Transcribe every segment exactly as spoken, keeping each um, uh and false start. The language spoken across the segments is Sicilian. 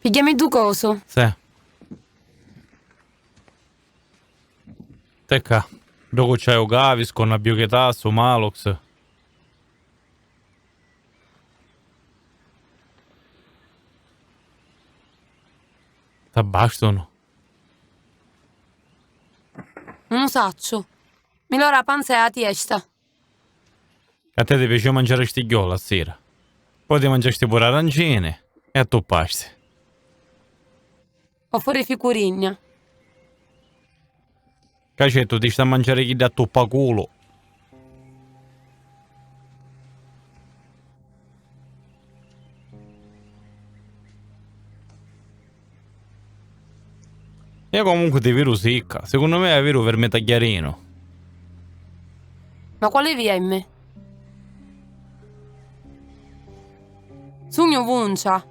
Pigghiami ddu cosu. Sì. Te ccà, ddocu c'hai u Gaviscon, a Biuchità, u Malox. T'abbastunu? Nun u sacciu. Mi lora a panza e a tiesta. A te ti piaciu manciari stigghioli a sira. Poi ti manciasti puru arancini e attuppasti. O fori ficurigna. Cacettu ti sta a manciari chiddi attuppaculu. Io comunque ti viru sicca. Secunnu me hai viru vermi tagghiarinu. Ma quali viermi? Sugnu vuncia.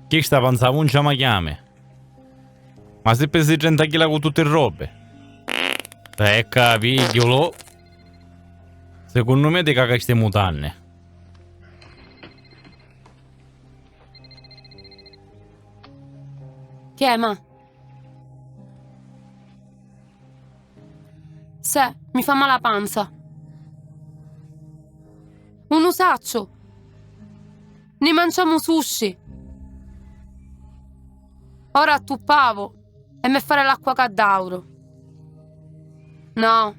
Chista panza vuncia ma chiami? Ma si pesi trenta chila cu tutti i robbi? Pecca, figghiulu. Secunnu me ti cacasti mutanni. Che è, ma? Se, mi fa male la panza. Unu sacciu. Ni manciamu sushi. Ora attuppavu e me fare l'acqua caddauru. No.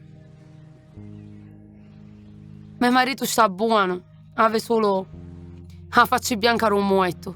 Me maritu sta buonu. Ave sulu a facci bianca ru muettu.